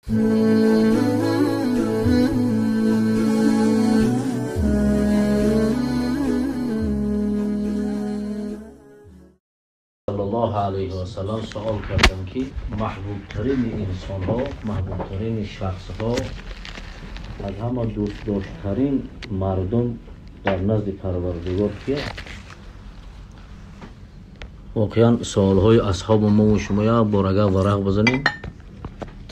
Саллаллоҳу алайҳи васаллам савол карданд, ки маҳбубтарини инсонҳо, маҳбубтарини шахсҳо, аз ҳама дӯстдоштарин мардум дар назди Парвардигор кист? Воқеан саволҳои асҳоби мо ва шумо як бор агар варақ бизанем,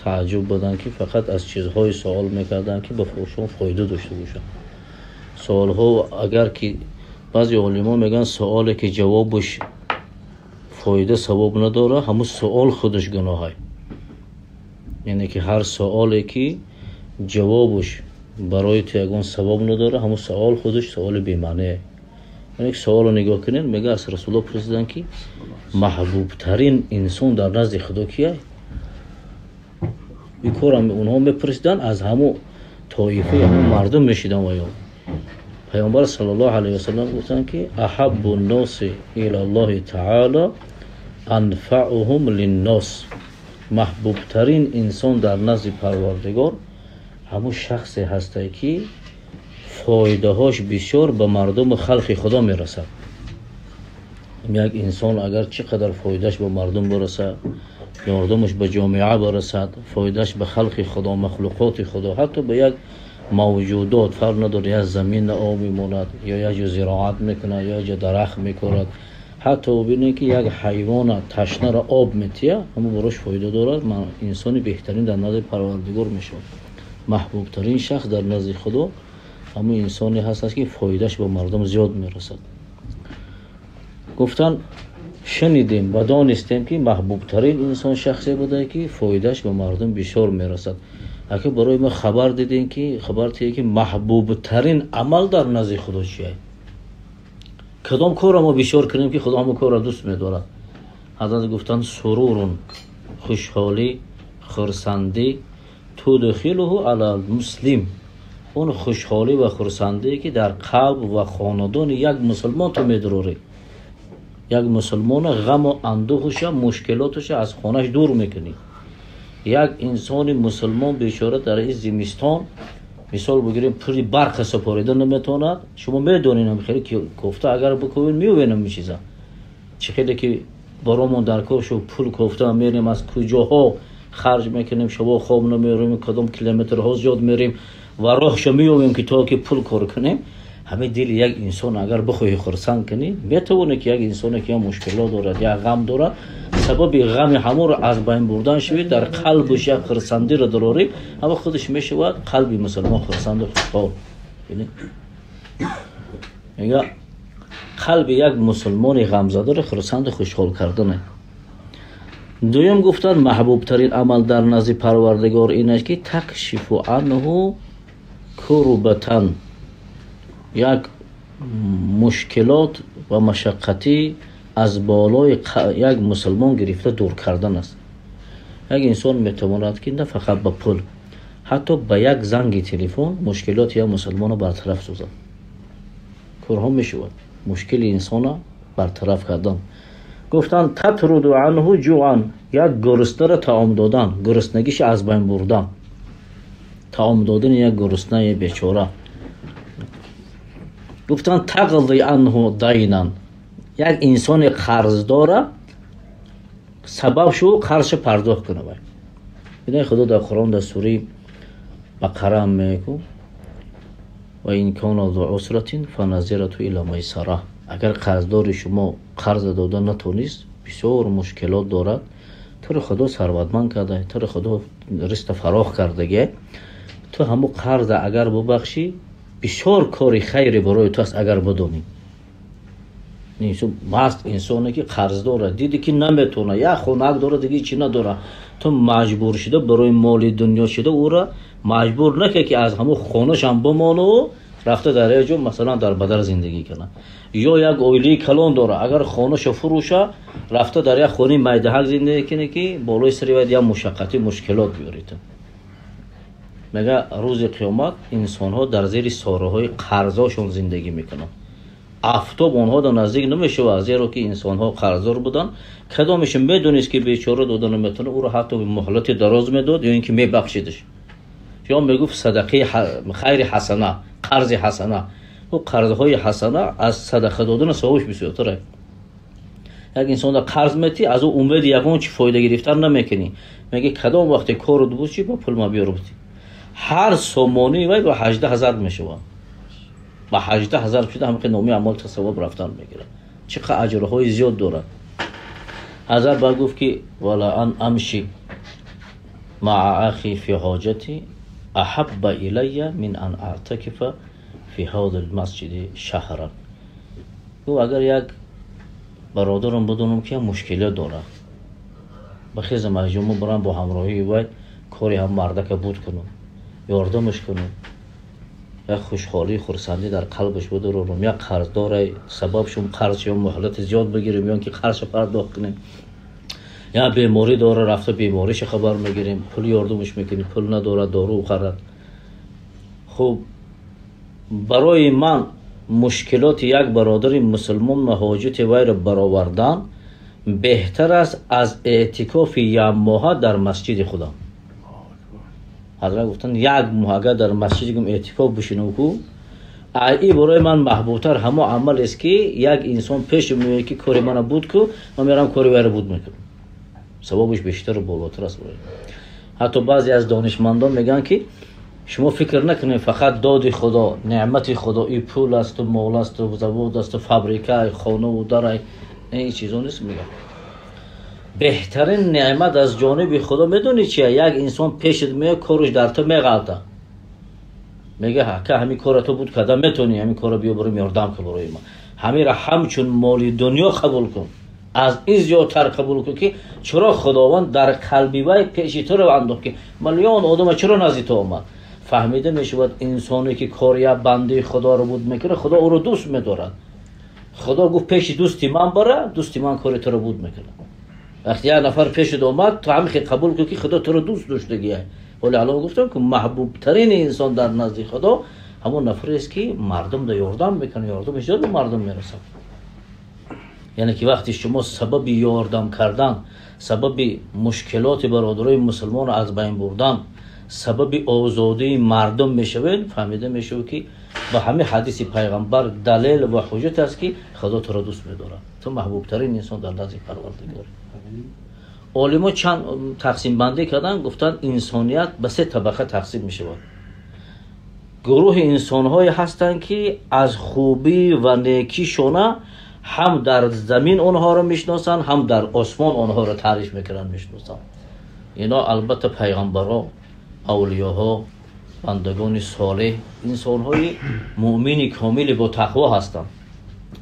таъҷуб буданд, ки фақат аз чизҳое савол мекарданд, ки ба шумо фоида дошта бошад. Саволҳо агар ки баъзе олимо мегӯянд, саволе ки ҷавобаш фоида савоб надорад, ҳамон савол худаш гуноҳ аст. Яъне ки ҳар саволе ки ҷавобаш барои ту ягон савоб надорад, ҳамон савол худаш саволи бемаъне аст. Яъне ки саволро нигоҳ кунед, мегӯяд аз Расулуллоҳ пурсиданд, ки маҳбубтарин инсон дар назди Худо кист? Ин корро онҳо мепурсиданд, аз ҳамон тоифаи ҳамон мардум мешиданд. Ва ё Паёмбар саллаллоҳу алайҳи васаллам гуфтанд, ки аҳаббу нноси илаллоҳи таъоло анфаъуҳум линнос. Маҳбубтарин инсон дар назди Парвардигор ҳамон шахсе ҳастае, ки фоидаҳош бисёр ба мардуму халқи Худо мерасад. Як инсон агар чӣ қадар фоидааш ба мардум бирасад, ёрдамаш ба ҷомеа бирасад, фоидааш ба халқи Худо, махлуқоти Худо, ҳатто ба як мавҷудот, фарқ надорад, як замин об мемонад, ё як ҷо зироат мекунад, ё як ҷо дарахт мекорад, ҳатто бибинед, ки як ҳайвона ташнаро об метиҳад, ҳамон барош фоида дорад, инсони беҳтарин дар назди Парвардигор мешавад. Маҳбубтарин шахс дар назди Худо ҳамон инсоне ҳаст, ки фоидааш ба мардум зиёд мерасад. Гуфтанд, шунидем ва донистем, ки маҳбубтарин инсон шахсе буда, ки фоидааш ба мардум бисёр мерасад. Агар барои мо хабар дидем, ки хабар тие, ки маҳбубтарин амал дар назди Худо чист? Кадом корро мо бисёр кунем, ки Худо ҳамон корро дӯст медорад? Ҳазрат гуфтанд: сурурун, хушҳолӣ, хурсандӣ, тудхилуҳу ала муслим. Он хушҳолӣ ва хурсандие, ки дар қалб ва хонадони як мусулмон ту медурорӣ. Як мусулмона ғаму андӯҳуша, мушкилотуша аз хонаш дур мекунӣ. Як инсони мусулмон бечора дар ин зимистон, мисол бигирем, пули барқа супорида наметавонад. Шумо медонед, хеле кофта агар бикунед, меёбед ҳамин чиза. Чӣ хеле ки баромон дар кор шуд, пул кофта мерем, аз куҷоҳо харҷ мекунем, шабо хоб намерем, кадом километрҳо зиёд мерем ва роҳшо меёбем, ки то ки пул кор кунем. Ҳамин дили як инсон агар бихоҳӣ хурсанд кунӣ, метавонӣ, ки як инсоне ки як мушкилот дорад, як ғам дорад, сабаби ғами ҳамонро аз байн бурдан шавӣ, дар қалбаш як хурсандиро дарорӣ, ҳама худаш мешавад қалби мусулмон хурсанду хушҳол. Мега қалби як мусулмони ғамзадаро хурсанду хушҳол кардане. Дуюм гуфтанд, маҳбубтарин амал дар назди Парвардигор ин аст, ки такшифу анҳу курбатан, як мушкилот ва машаққатӣ аз болои як мусулмон гирифта дур кардан аст. Як инсон метавонад, ки на фақат ба пул, ҳатто ба як занги телефон мушкилоти як мусулмонро бартараф созад. Корҳо мешавад мушкили инсона бартараф кардан. Гуфтанд татруду анҳу ҷуан, як гуруснаро таом додан, гуруснагиша аз байн бурдан, таом додани як гуруснаи бечора. Гуфтанд тағзи анҳу дайнан, як инсони қарздора сабаб шу қарзша пардохт кунад. Бинед, Худо дар Қуръон дар сураи Бақара мегӯ: ва ин кана зу усратин фаназирату ила майсара. Агар қарздори шумо қарз дода натонист, бисёр мушкилот дорад, туро Худо сарватманд карда, туро Худо ризқа фарох кардагӣ, ту ҳамун қарза агар бубахшӣ, бисёр кори хайре барои ту аст, агар бидонӣ. Маст инсоне ки қарз дорад, диди ки наметавонад, як хонак дорад, диги чӣ надорад, ту маҷбур шуда барои моли дунё шуда ӯро маҷбур накард, ки аз ҳамун хонашам бимону рафта дар як ҷо, масалан, дар бадар зиндагӣ кунад. Ё як оилаи калон дорад, агар хонаша фурӯша, рафта дар як хонаи майдаҳак зиндагӣ кунад, ки болои сари вай як мушаққатӣ, мушкилот биёред. Мега рӯзи қиёмат инсонҳо дар зери сораҳои қарзошон зиндагӣ мекунанд. Афтоб онҳо дар наздик намешавад, зеро ки инсонҳо қарздор буданд. Кадомеш медонист ки бечора дода наметавонад, ӯро ҳатто муҳлати дароз медод ё ин ки мебахшидаш. Ё мегуфт садақаи хайри ҳасана, қарзи ҳасана. Ӯ қарзҳои ҳасана аз садақа додана савобаш бисёртар аст. Як инсон дар қарз метӣ, аз ӯ умеди ягон чи фоида гирифтан намекунӣ. Мегӣ кадом вақте кору буд чи ба пул ма биёр бутӣ. Ҳар сомонии вай ба 18,000 мешавад. Ба 18,000 шуда ҳамин номи амал савоб рафтан мегирад. Чӣ қадр аҷрҳои зиёд дорад. Ҳазрат ба гуфт ки вала ан амши маа ахи фи ҳоҷати аҳабба илайя мин ан аътакифа фи ҳаза лмасҷиди шаҳран. Гуфт агар як бародарам бидонам ки мушкиле дорад, ба хезам аз ҷомо барам бо ҳамроҳии вай кори ҳам мардака буд кунам, ёрдамаш кунам, як хушҳолӣ хурсандӣ дар қалбаш бидорам, як қарздоре сабаб шум қарз ё муҳлати зиёд бигирем ё ки қарзша пардохт кунем, як беморӣ дора рафта бемориша хабар мегирем, пул ёрдамаш мекунем, пул надорад дору харад. Хуб, барои ман мушкилоти як бародари мусулмон ва ҳоҷати вайро баровардан беҳтар аст аз эътикофи як моҳа дар масҷиди худам. Ҳазрат гуфтанд як моҳ агар дар масҷиди гум эътикоф бишинам ку, ай барои ман маҳбубтар ҳамо амал аст ки як инсон пеш меояд ки кори мана буд ку, ман мерам кори вайро буд мекунам. Савобаш бештару болотар аст барои. Ҳатто баъзе аз донишмандон мегӯянд ки шумо фикр накунед фақат доди Худо, неъмати Худо, и пул асту мол асту завод асту фабрика, хонаву дарай, не, ин чизо нест. Мегӯяд беҳтарин неъмат аз ҷониби Худо медонӣ чия? Як инсон пешат меояд, кораш дар ту меғалта, мегӯяд ака ҳамин корро ту буд карда метавонӣ, ҳамин корро биё барои ёрдам кун барои ман. Ҳаминро ҳамчун моли дунё қабул кун, аз ин зиёдтар қабул кун ки чаро Худованд дар қалби вай пеши туро андохт ки миллион одама чаро назди ту омад. Фаҳмида мешавад инсоне ки кори як бандаи Худоро буд мекунад, Худо ӯро дӯст медорад. Худо гуфт пеши дӯсти ман бара, дӯсти ман кори туро буд мекунад. Вақте як нафар пешат омад, ту ҳамин хел қабул кун ки Худо туро дӯст доштагиай. Ҳоло алло гуфтам ки маҳбубтарин инсон дар назди Худо ҳамон нафарест ки мардум да ёрдам мекунад, ёрдамаш зиёд ба мардум мерасад. Яъне ки вақте шумо сабаби ёрдам кардан, сабаби мушкилоти бародарои мусулмонро аз байн бурдан, сабаби озодии мардум мешавед, фаҳмида мешавад ки ба ҳамин ҳадиси пайғамбар далел ва ҳуҷҷат аст ки Худо туро дӯст медорад. Ту маҳбубтарин инсон дар назди Парвардигор. Олимо чанд тақсимбандӣ карданд, гуфтанд инсоният ба се табақа тақсим мешавад. Гурӯҳи инсонҳое ҳастанд ки аз хубӣ ва некишона ҳам дар замин онҳоро мешиносанд, ҳам дар осмон онҳоро таъриф мекунанд, мешиносанд. Ино албатта пайғамбаро, авлиёҳо, бандагони солеҳ, инсонҳои муъмини комили бо тақво ҳастанд.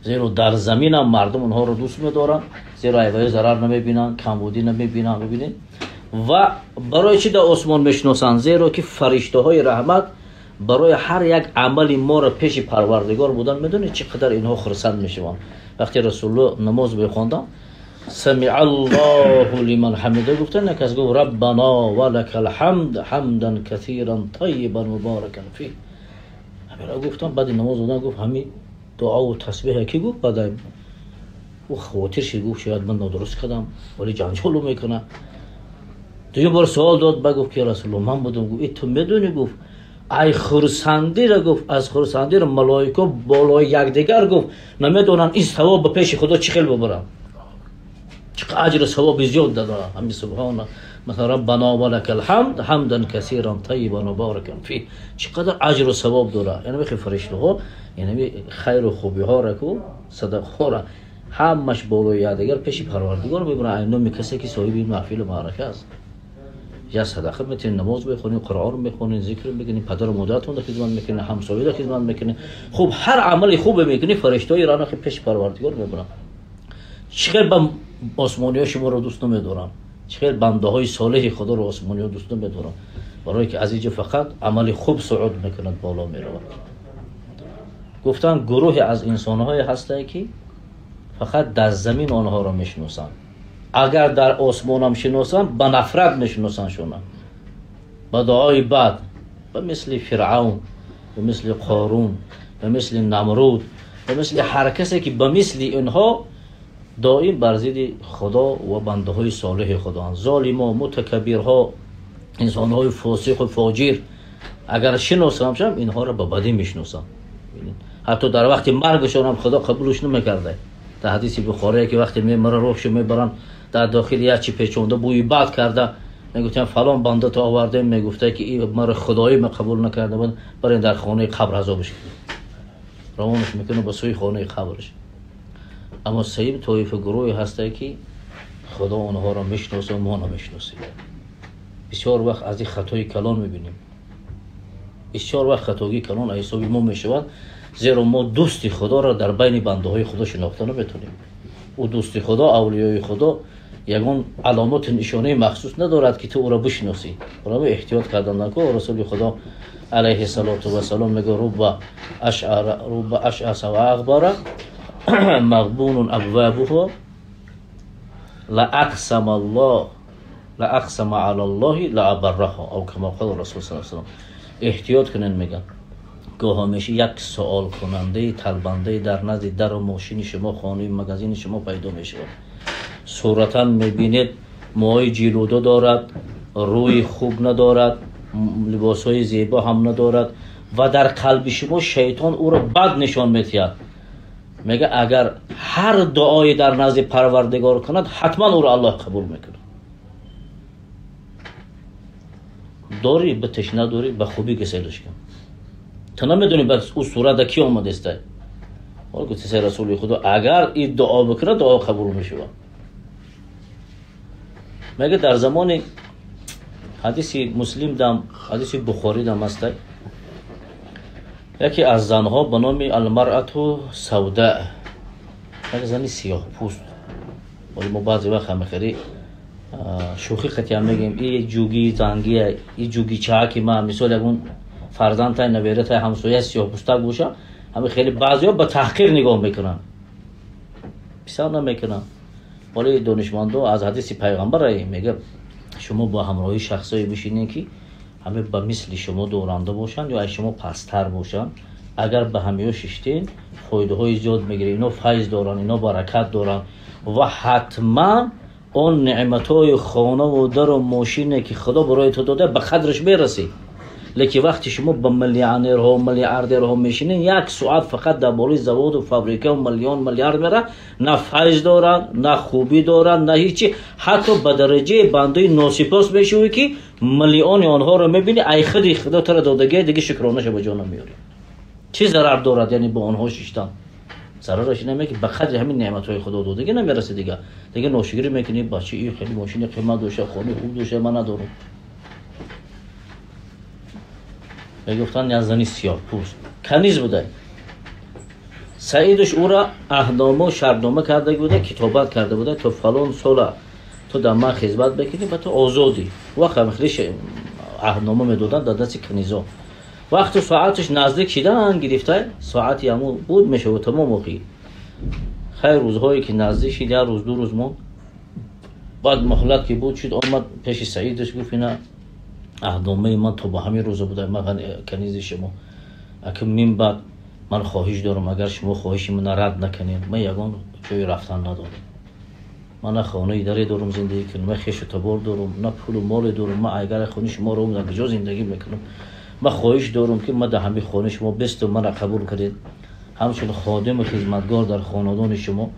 Зеро дар заминам мардум онҳоро дӯст медоранд, зеро айваё зарар намебинанд, камбудӣ намебинанд. Бибинед, ва барои чӣ дар осмон мешиносанд? Зеро ки фариштаҳои раҳмат барои ҳар як амали моро пеши Парвардигор будан, медонед чӣ қадар инҳо хурсанд мешаванд. Вақте Расулуллоҳ намоз мехонданд, самиаллоҳу лиман ҳамида гуфтанд, як кас гуфт раббано ва лакал ҳамд ҳамдан касиран тайибан муборакан фих. Ҳаминро гуфтанд, баъди намоз додан гуфт ҳамин дуову тасбеҳе ки гуфт, баъд ӯ хотир шид, гуфт шояд ман нодуруст кардам, вале ҷанҷолу мекунад. Дуюм бор суол дод, ба гуфт ки Расулуллоҳ ман будам. Гуфт ту медонӣ, гуфт ай хурсандиро, гуфт аз хурсандиро малоико болои якдигар гуфт намедонанд ин савоб ба пеши Худо чӣ хел бибаранд, чӣ қадр аҷру савоби зиёд дорад. Ҳамин субҳона масалан раббано ва лакал ҳамд ҳамдан касиран тайибан муборакан фих, чӣ қадар аҷру савоб дорад. Яъне мехоҳи фариштаҳо, яъне хайру хубиҳоро ку садақаҳоро ҳамаш болои якдигар пеши Парвардигор мебаранд, ай номи касе ки соҳиби ин маҳфилу маърака аст. Я садақа метавонед, намоз мехонед, Қуръон мехонед, зикр мекунед, падару модаратонро хизмат мекунед, ҳамсояро хизмат мекунед. Хуб, ҳар амали хубе мекунед, фариштаҳои рано пеши Парвардигор мебаранд. Чӣ хел ба осмониҳо шуморо дӯст намедоранд, чӣ хел бандаҳои солеҳи Худоро осмониҳо дӯст намедоранд, барое ки аз инҷо фақат амали хуб суъуд мекунад, боло меравад. Гуфтанд гурӯҳе аз инсонҳое ҳастанд ки фақат дар замин онҳоро мешиносанд, агар дар осмонам шиносанд ба нафрат мешиносанд шона, ба дуои бад, ба мисли Фиръавн, ба мисли Қорун, ба мисли Намруд, ва мисли ҳар касе ки ба мисли инҳо доим бар зидди Худо ва бандаҳои солеҳи Худоанд. Золимо, мутакаббирҳо, инсонҳои фосиқу фоҷир агар шиносам шам, инҳоро ба бадӣ мешиносам. Ҳатто дар вақти маргашон ҳам Худо қабулш намекарда. Дар ҳадиси Бухорие ки вақте мемиранд, рӯҳшо мебаранд, дар дохили як чи печонда бӯи бад карда, мегуфтанд фалон банда то овардем, мегуфта ки ин маро худоӣ ма қабул накарда буд, барин дар хонаи қабр азобаш кунед. Равонаш мекунад ба сӯи хонаи қабраш. Аммо сеюм тоифа гурӯҳе ҳастае ки Худо онҳоро мешиносад, мо намешиносем. Бисёр вақт аз ин хатои калон мебинем. Бисёр вақт хатогии калон аз ҳисоби мо мешавад, зеро мо дӯсти Худоро дар байни бандаҳои Худо шинохта наметавонем. Ӯ дӯсти Худо, авлиёи Худо ягон аломоти нишонаи махсус надорад ки ту ӯро бишиносӣ. Барои эҳтиёт кардан нако. Расули Худо алайҳи салоту вассалом мегӯяд: рубба ашъара, рубба ашъаса ва ағбара мағбунун абвабуҳу ла ақсама Аллоҳ ла ақсама ала Аллоҳи ла абарраҳу, ав кама қала Расул саллаллоҳу алайҳи васаллам. Эҳтиёт кунед, мегӯяд. Гоҳо меши як суолкунандаи талбандаи дар назди дару мошини шумо, хонаи магазини шумо пайдо мешавад. Суратан мебинед, мӯи ҷилуда дорад, рӯи хуб надорад, либосҳои зебо ҳам надорад ва дар қалби шумо шайтон ӯро бад нишон медиҳад. Мегӯяд агар ҳар дуое дар назди Парвардигор кунад, ҳатман ӯро Аллоҳ қабул мекунад. Дорӣ битеш, надорӣ ба хубӣ гиселаш кун. Ту намедонӣ ба ӯ сурата ки омадеста. Ҳол гуфтаси Расули Худо, агар ин дуо бикунад, дуо қабул мешавад. Мегӯяд дар замони ҳадиси Муслим дам, ҳадиси Бухорӣ дам аста, яке аз занҳо ба номи Алмарату Савда, як зани сиёҳпӯст. Вале мо баъзе вақт ҳама хеле шӯхӣ қатъиан мегӯем, и ҷуги зангия, и ҷуги чааки ма, мисол ягон фарзандтай, набератай, ҳамсоя сиёҳпӯстак боша, ҳама хеле баъзеҳо ба таҳқир нигоҳ мекунанд, писар намекунанд. Вале донишмандо аз ҳадиси пайғамбар мегӯяд, шумо бо ҳамроҳии шахсое бишинед ки ҳама ба мисли шумо доранда бошанд ё аз шумо пасттар бошанд. Агар ба ҳамиё шиштед, фоидаҳои зиёд мегиред. Ино файз доранд, ино баракат доранд ва ҳатман он неъматҳои хонаву дару мошине ки Худо барои ту дода, ба қадраш мерасӣ. Лекин вақте шумо ба миллионерҳо, миллиардерҳо мешинед, як соат фақат дар болои заводу фабрика миллион миллиард мера, на файз доранд, на хубӣ доранд, на ҳечи. Ҳатто ба дараҷаи бандаи носипос мешавӣ ки миллиони онҳоро мебинӣ, ай худи Худо туро додагия, дига шукронаша ба ҷо намеёрӣ. Чӣ зарар дорад яъне бо онҳо шиштан? Зарараш инаме ки ба қадри ҳамин неъматҳои Худо додагӣ намерасӣ. Дига дига ношукрӣ мекунӣ, бача и хеле мошини қимат дошта, хонаи хуб дошта, ман надорам. Мегуфтанд як зани сиёҳпӯст каниз буда, саидаш ӯра аҳднома шартнома карда буда, китобат карда буда, то фалон сола ту дар ман хизмат мекунӣ ва ту озодӣ. Вақт ҳам хеле аҳднома медоданд дар дасти канизо. Вақту соаташ наздик шидан гирифта, соати ҳамун буд мешавад тамом охир. Хайр, рӯзҳое ки наздик шид, як рӯз ду рӯз монд, баъд муҳлат ки буд шуд, омад пеши саидаш, гуфт ина аҳдномаи ман то ба ҳамин рӯза буда, ман канизи шумо. Акн мин баъд ман хоҳиш дорам, агар шумо хоҳиши мана рад накунед, ман ягон ҷои рафтан надорам. Ман на хонаи даре дорам зиндагӣ кунам, на хешу табор дорам, на пулу моле дорам. Ман агар хонаи шумо ровам, дар куҷо зиндагӣ мекунам? Ман хоҳиш дорам ки ман дар ҳамин хонаи шумо бестам, мана қабул кунед ҳамчун ходиму хизматгор дар хонадони шумо.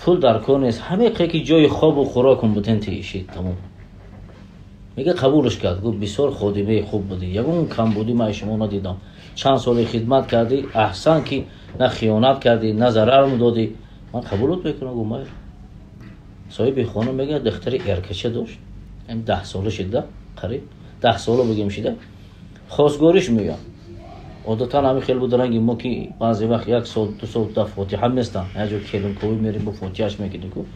Пул дар кор нест, ҳаме ки ҷои хобу хӯрокум бутен тиишид, тамом. Мега қабулш кард, гуфт бисёр ходимаи хуб будӣ, ягон камбудӣ ман аз шумо надидам, чанд соле хидмат кардӣ, аҳсан ки на хиёнат кардӣ, на зарарм додӣ, ман қабулот мекунам. Гуфт майр. Соҳиби хона мегӯяд духтари эркача дошт, 10 сола шида, қариб 10 сола бигем шида, хостгориш меояд. Одатан ҳамин хел буд ранги мо ки баъзе вақт як сол ду сол дар фотиҳа местанд, як ҷо келинковӣ мерем, бо фотиҳаш мекунем ку.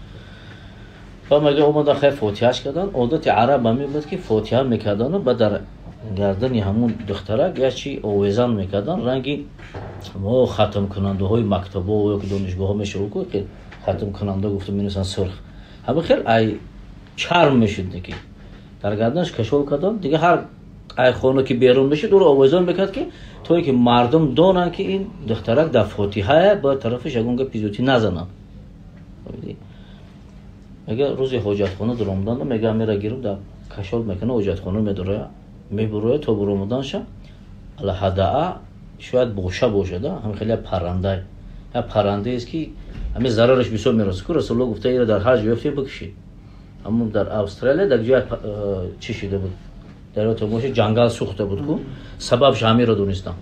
Ба мега омадан, хайр, фотиҳаш кардан. Одати араб ҳамин буд ки фотиҳа мекардану ба дар гардани ҳамун духтарак як чи овезан мекардан, ранги мо хатмкунандаҳои мактабо ё ки донишгоҳҳо мешавад ку, хатмкунанда гуфта менависанд сурх, ҳамин хел ай чарм мешуд ки дар гарданаш кашол кардан. Дига ҳар Ай хона ки берун мешуд, ӯро овезон мекард, ки то ин ки мардум донанд, ки ин духтарак дар фотиҳая, бояд тарафаш ягон гапи зиёдтӣ назананд. Мега, рӯзи ҳоҷатхона дуромадан, мега, мера гирм дар кашол мекуна, ҳоҷатхона медороя, мебуроя. То буромаданша алҳадаа шояд боша бошада, ҳам хеле парранда, як паррандаест, ки ҳамин зарараш бисёр мерасад ку. Расулулло гуфта, ира дар ҳар ҷо ёфте, бикушед. Ҳамун дар Австралия дар ҷоя чӣ шида буд, дар ёдтон боша, ҷангал сӯхта буд ку, сабабш ҳамиро донистам,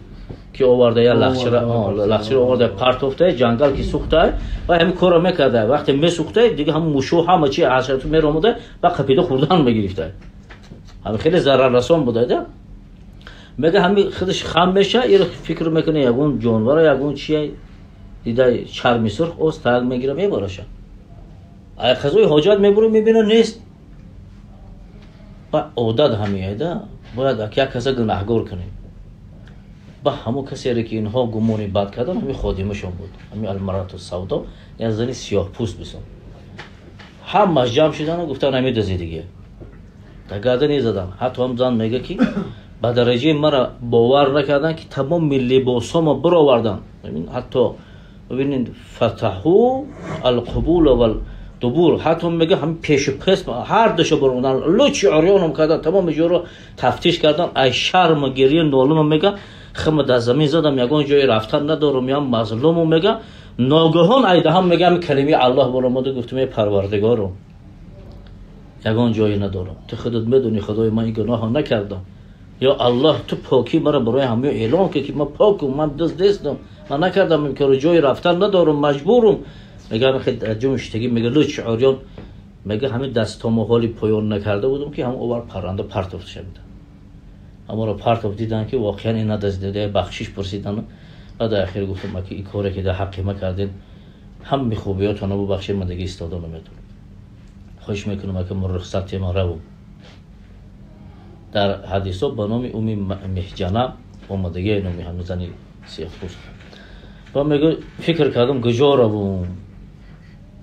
ки оварда я лахчира оварда партофта, ҷангал ки сӯхта, ва ҳамин корро мекарда. Вақте месӯхта, дига ҳамун мушу, ҳама чи ҳашарату меромуда ва қапида хӯрдан мегирифта. Ҳамин хеле зараррасон буда. Мега, ҳами худаш хам меша, ира фикр мекуна, ягон ҷонвара, ягон чия дида, чарми сурх оз таг мегира, мебараша. Ай қазои ҳоҷат мебура, мебина, нест. Ба одат ҳамияда, бояд як каса гунаҳгор кунем. Ба ҳамон касере ки инҳо гумони бад кардан, ҳамин ходимашон буд, ҳамин алмарату савдо, як зани сиёҳпӯст бисо. Ҳамаш ҷамъ шудану гуфтан, ҳами дазидиге дар гардани задан. Ҳатто ҳам зан мега, ки ба дараҷаи мара бовар накардан, ки тамоми либосома бировардан. Ҳатто бибинед, фатаҳу алқубула вал дубур, ҳатто мега, ҳами пешу пес ҳар душа баромадан, лучи урёнам кардан, тамоми ҷоро тафтиш кардан. Ай шарму гирия нолума, мега, хама дар замин задам, ягон ҷое рафтан надорам, ям мазлуму. Мега, ногаҳон айдаҳам, мега, ҳами калимаи Аллоҳ баромада, гуфтам: «Эй Парвардигорум, ягон ҷое надорам, ту худат медонӣ, Худои ман, ин гуноҳо накардам. Ё Аллоҳ, ту покӣ мара барои ҳамаё эълон кун, ки ман покум, ман дузд нестам, ман накардам ин корро, ҷои рафтан надорам, маҷбурум». Мега, ҷумштагӣ, мега, луч урён, мега, ҳамин дастомо ҳоли поён накарда будам, ки ҳам овар парранда партофта шавида. Ҳаморо партоф, дидан, ки воқеан ин надазида, бахшиш пурсидан. Баъд ахир гуфтам, ки ин коре ки дар ҳаққи ма кардед, ҳами хубиётона бубахшед, ман дига истода наметавонам, хоҳиш мекунам, ака, рухсати ман равум. Дар ҳадисо ба номи Уми Меҳҷана омадагия, номи ҳамин зани сиёҳпӯст. Ва мега, фикр кардам, куҷо равум.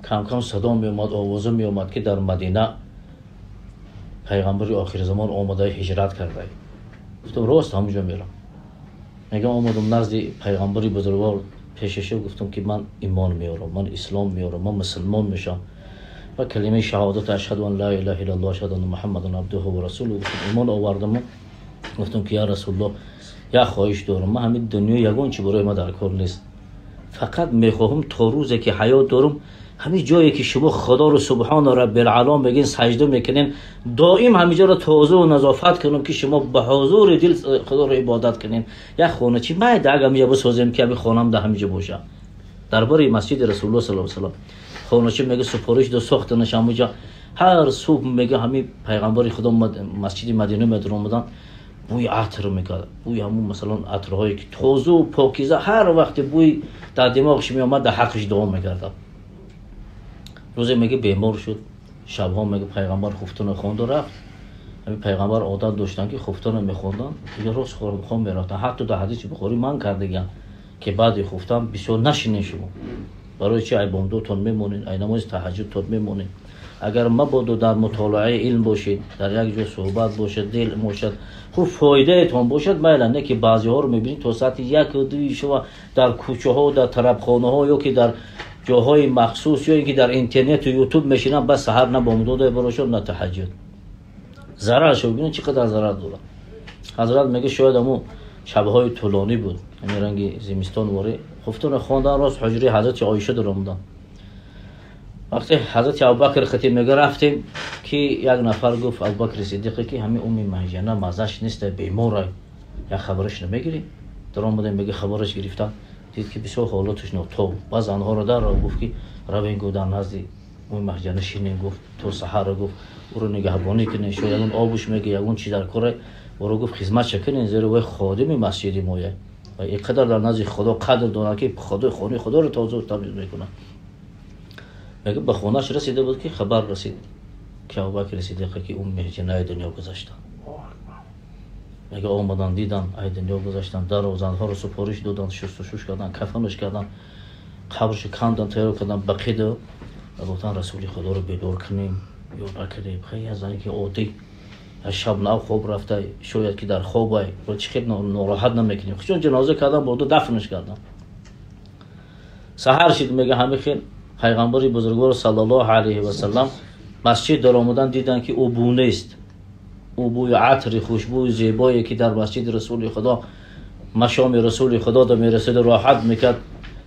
Камкам садо меомад, овоза меомад, ки дар Мадина пайғамбари охирзамон омада, ҳиҷрат карда. Гуфтам, рост ҳамунҷо мерам. Мегам, омадам назди пайғамбари бузургвор, пешаша гуфтам, ки ман имон меорам, ман ислом меорам, ман мусулмон мешавам. Ва калимаи шаҳодат, ашҳаду ан ла илаҳа иллаллоҳ, ашҳаду анна Муҳаммадан абдуҳу ва расулуҳу, гуфтам, имон овардаму гуфтам, ки я Расулуллоҳ, як хоҳиш дорам. Ман ҳамин дунё ягон чи барои ман дар кор нест, фақат мехоҳам то рӯзе ки ҳаёт дорам, ҳамин ҷое ки шумо Худоро субҳона раббил мегин, саҷда мекунен, доим ҳамин ҷоро тозаву назофат кунам, ки шумо ба ҳузури дил Худоро ибодат кунен. Як хона чи майда аг ҳаминҷа бисозем, ки ҳамин хонам дар ҳаминҷа боша, дар бораи масҷиди Расулулло саллаллоҳу алайҳи васаллам. Хоначи, мега, супориш до сохтанаш. Ҳамуҷа ҳар субҳ, мега, ҳамин пайғамбари Худо масҷиди Мадина медаромадан, бӯи атр мекард, бӯи ҳамун, масалан, атрҳое ки тозу покиза. Ҳар вақте бӯи дар димоғаш меомад, дар ҳаққиш дуо мекардам. Рӯзе, мега, бемор шуд. Шабҳо, мега, пайғамбар хуфтана хонду рафт. Ҳамин пайғамбар одат доштанд, ки хуфтана мехонданд, дига рост хон мерафтанд. Ҳатто дар ҳадиси Бухорӣ манъ кардагианд, ки баъди хуфтан бисёр нашинед шумо. Барои чи? Ай бомдодтон мемонед, ай намози таҳаҷҷудтон мемонед. Агар мабодо дар мутолиаи илм бошед, дар як ҷо суҳбат бошад, дил бошад, хуб, фоидаетон бошад, майла. Не ки баъзеҳоро мебинед, то соати 1-2 шуба дар кӯчаҳо, дар тарабхонаҳо ё ки дар ҷоҳои махсус, ё ин ки дар интернету Ютуб мешинанд. Бас саҳар на бомдода барошад, на таҳаҷҷуд. Зараршо бибинед, чӣ қадар зарар дорад. Ҳазрат мега, шояд ҳамун шабҳои тӯлонӣ буд, ҳамин ранги зимистон ворӣ. Хуфтуна хондан, рост ҳуҷраи ҳазрати Оиша даромаданд. Вақте ҳазрати Абубакр хати, мега, рафтем, ки як нафар гуфт, Абубакри Сиддиқе, ки ҳамин Уми Маҳҷана маззаш неста, бемора, як хабараш намегирӣ? Даромадем, мега, хабараш гирифтан, дид, ки бисёр ҳолаташ нотоб. Ба занҳоро дар гуфт, ки равен, гуфт, дар назди Уми Маҳҷана шинем, гуфт, то саҳара, гуфт, ӯро нигаҳбонӣ кунем, шояд ягон обуш мега, ягон чи дар кора, ӯро, гуфт, хизматша кунем, зеро вай ходими масҷиди моя ва ин қадар дар назди Худо қадр дорад, ки Худои хонаи Худоро тоза тамиз мекунад. Мега, ба хонааш расида буд, ки хабар расид, ки Абубакри Сидиқа, ки Уми Меҳҷана ай дунё гузаштанд. Мега, омадан, дидан, ай дунё гузаштанд. Даро занҳоро супориш доданд, шустушӯш кардан, кафанаш кардан, қабршо кандан, тайёр кардан, бақида ва гуфтан, Расули Худоро бедор кунем ё накунем? Хай, як зане ки оддӣ. Шаб нав хоб рафта, шояд ки дар хобай, чӣ хел нороҳат намекунем. Чун ҷаноза кардам, бурда дафнаш кардам. Саҳар шид, мега ҳами хел пайғамбари бузургвор саллаллоҳу алайҳи васаллам масҷид даромадан, дидан ки ӯ бу нест. Ӯ бӯи атри хушбӯи зебое ки дар масҷиди Расули Худо, машоми Расули Худо да мерасиду роҳат мекард.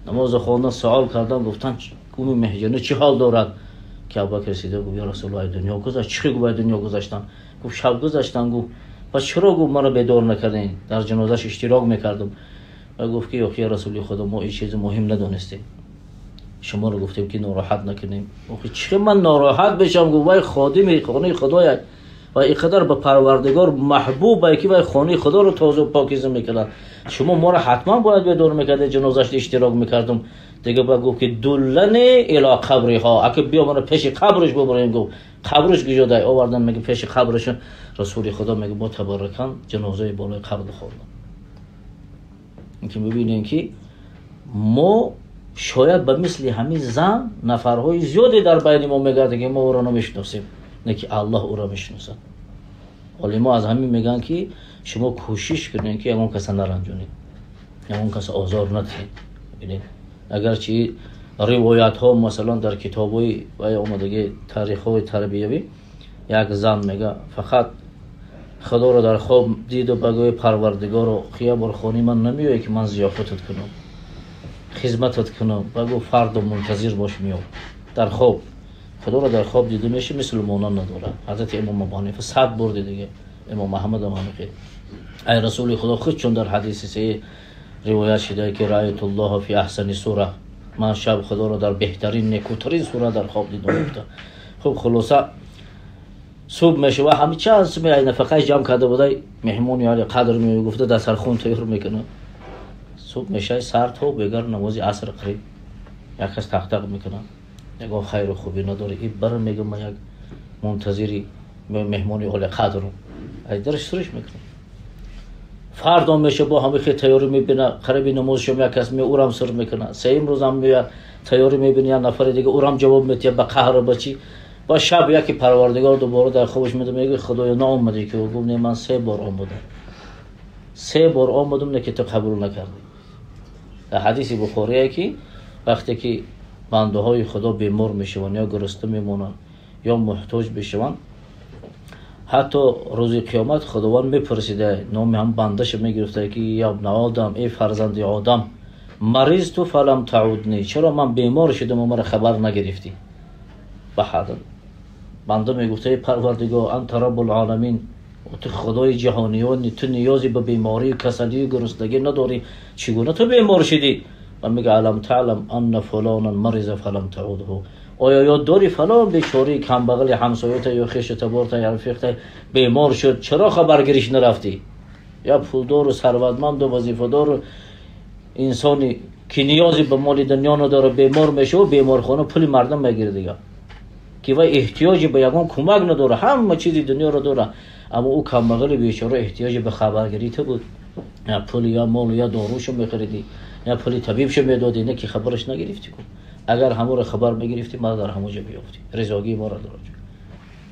Намоза хондан, суол кардан, гуфтан Умми Меҳҷона чӣ ҳол дорад? Ки Абубакр Сиддиқ гуфт: ё Расулуллоҳ, ай дунё гузашт. Чӣ гуфт ай дунё гузаштан? Гуфт шаб гузаштан. Гуфт пас чаро гуфт маро бедор накардин? Дар ҷанозаш иштирок мекардам. Ва гуфт ки ё Расули Худо, мо ин чизи муҳим надонистем, шуморо гуфтем ки нороҳат накунем. Охи чӣ ман нороҳат бешам? Гуфт вай ходими хонаи Худояд ва ин қадар ба Парвардигор маҳбуб ки вай хонаи Худоро тоза покиза мекунад. Шумо моро ҳатман бояд бедор мекардед, ҷанозаш иштирок мекардам. Дига ба гуфт ки дуллани ило қабриҳо, ака биё мана пеши қабриш бубарем. Гуфт қабриш куҷодай? Овардан, мега пеши қабриш Расули Худо мега бо табаррукан ҷанозаи болои қабр хондам. Инки бибинем ки мо шояд ба мисли ҳамин зан нафарҳои зиёде дар байни мо мегардад ки мо ӯро намешиносем, не ки Аллоҳ ӯро мешиносад. Олимо аз ҳамин мегӯянд ки шумо кӯшиш кунед ки ягон каса наранҷонед, ягон каса озор надиҳед. Бибинед, агарчи ривоятҳо масалан дар китобҳои вай омадаги таърихҳои тарбиявӣ, як зан мега фақат Худоро дар хоб диду ба гӯи Парвардигоро я бор хони ман намеояд ки ман зиёфатат кунам, хизматат кунам. Ба гӯ фардо мунтазир бош, меёб. Дар хоб Худоро дар хоб дида меши, мусулмонон надорад. Ҳазрати имом Абу Ҳанифа 100 бор дидаги, имом Аҳмад ҳам ҳамин. Ай Расули Худо худ чун дар ҳадиси саҳеҳ ривоят шуда ки раайтуллоҳа фи аҳсани сура, ман шаб Худоро дар беҳтарин некӯтарин сура дар хоб дидам гуфта. Хуб, хулоса субҳ мешава, ҳами чанд суми ай нафақаи ҷамъ карда будай, меҳмони али қадр меояд гуфта дастархон тайёр мекунад. Субҳ мешавад, сар то бегар намози аср қариб як кас тақтақ мекунад, ягон хайру хубӣ надорӣ. И бара мега ман як мунтазири меҳмони оли қадрам, ай дараш суриш мекунад. Фардо меша бо ҳами хел тайёрӣ мебина, қариби намози шом як кас меояд, ӯрам сир мекунад. Сеюм рӯзам меояд, тайёрӣ мебина, як нафари дига, ӯрам ҷавоб метиҳад ба қаҳру ба чӣ. Ба шаб яке Парвардигор дубора дар хобаш меда, мегӯяд Худоё наомадӣ ки? Гуфт не, ман 3 бор омадам, 3 бор омадам, не ки ту қабул накардӣ. Дар ҳадиси Бухорие ки вақте ки бандаҳои Худо бемор мешаванд ё гурусна мемонанд ё муҳтоҷ мешаванд, ҳатто рӯзи қиёмат Худованд мепурсида, номи ҳам бандаша мегирифта ки я ибна одам, эй фарзанди одам, маризту фалам таудни, чаро ман бемор шудам ва маро хабар нагирифтӣ? Ба ҳадад банда мегуфта эй Парвардигор, анта раббул оламин, ту Худои ҷаҳониёни, ту ниёзе ба беморию касалию гуруснагӣ надорӣ, чӣ гуна ту бемор шудӣ? Ва мега алам таълам анна фулонан мариза фалам таудҳу, оё ёд дорӣ фалон бечораи камбағали ҳамсоята ё хешу таборта ё рафиқта бемор шуд, чаро хабаргириш нарафтӣ? Я пулдору сарватманду вазифадору инсоне ки ниёзе ба моли дунё надорад бемор мешавад, беморхона пули мардум мегирад дига, ки вай эҳтиёҷе ба ягон кӯмак надорад, ҳама чизи дунёро дорад, аммо ӯ камбағали бечора эҳтиёҷе ба хабаргирӣ ту буд, я пул я мол я дорушо мехаридӣ, я пули табибшо медодӣ, не ки хабараш нагирифтӣ. Агар ҳаморо хабар мегирифтӣ, мара дар ҳамон ҷо меёфтӣ, ризогии моро дар он ҷо.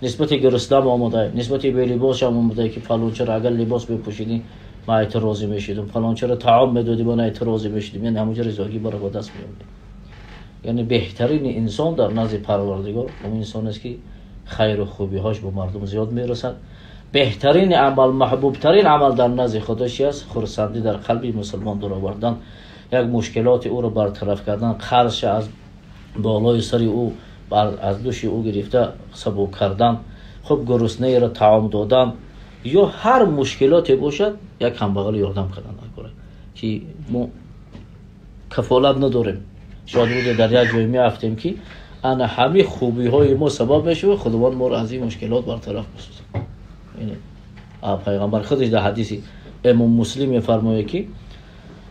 Нисбати гуруснам омода, нисбати белибосам омода ки фалончаро агар либос мепӯшидӣ ман айта розӣ мешудам, фалончаро таом медодӣ ман айта розӣ мешудам, яъне ҳамон ҷо ризогии моро ба даст меовардӣ. Яъне беҳтарини инсон дар назди Парвардигор он инсон аст ки хайру хубиҳош ба мардум зиёд мерасад. Беҳтарин амал, маҳбубтарин амал дар назди Худо чи аст? Хурсандӣ дар қалби мусулмон дуровардан, як мушкилоти ӯро бартараф кардан, қарзша аз болои сари ӯ аз души ӯ гирифта сабук кардан, хуб гуруснеро таом додан ё ҳар мушкилоте бошад як камбағал ёрдам кардан, ки мо кафолат надорем. Шояд рӯзе дар як ҷой меафтем ки ана ҳами хубиҳои мо сабаб мешавад Худованд моро аз ин мушкилот бартараф месозад. Пайғамбар худаш дар ҳадиси имом Муслим мефармояд ки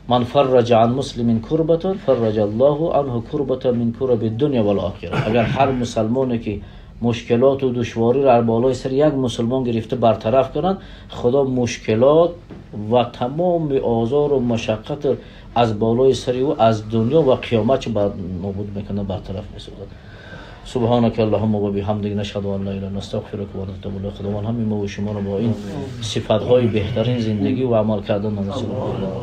ман фарраҷа ан муслимин курбатан фарраҷа Аллоҳу анҳу курбатан мин кураби дунё вал охира. Агар ҳар мусалмоне ки мушкилоту душвориро аз болои сари як мусулмон гирифта бартараф кунад, Худо мушкилот ва тамоми озору машаққат аз болои сари ӯ аз дунё ва қиёмат нобуд мекунад, бартараф месозад. Субҳанака Аллоҳумма ва биҳамдика, нашҳаду ан ла илаҳа илла анта, астағфирука ва атубу илайк. Худованд ҳамаи мо ва шуморо бо ин сифатҳои беҳтарин зиндагӣ ва амал кардан насиб кунад.